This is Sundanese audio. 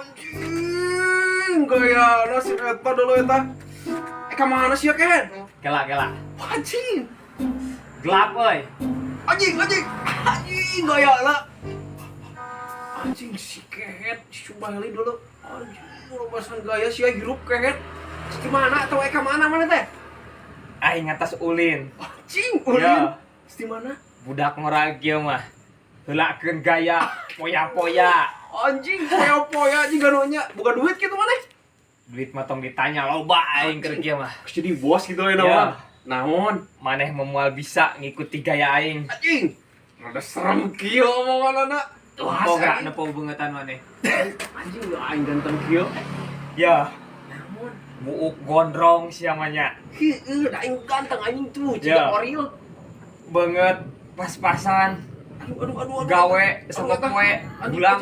Anjing, gaya si eta dulu eta. Eh, ka mana sih ya, Ken? Kela, kela. Anjing. Gelap euy. Anjing, anjing. Anjing, gaya lah. Anjing si Kehet, si Subali dulu. Anjing, lepasan gaya sih hirup Kehet. Di mana atau ka mana mana teh? Aing atas ulin. Anjing, ulin. Ya. Di mana? Budak ngora kieu mah. Heulakeun gaya poya-poya. Anjing, poya-poya anjing ganonya. Bukan duit gitu mana? Duit mah tong ditanya, loba aing keur kieu mah. Jadi bos gitu ya Ya. nama. Naon? Maneh moal bisa ngikuti gaya aing. Anjing. Rada serem kieu omongan anak. Wah, Boga anjing. nepo beungetan maneh. Anjing, aing ganteng kieu. Ya, Naon? Buuk gondrong sia mah nya. Heueuh, da aing ganteng anjing tuh, ciga Ya. oril. Beungeut pas-pasan. Aduh, aduh, aduh, aduh. Gawe Aduh, sama eta. poe Anjing, gulang.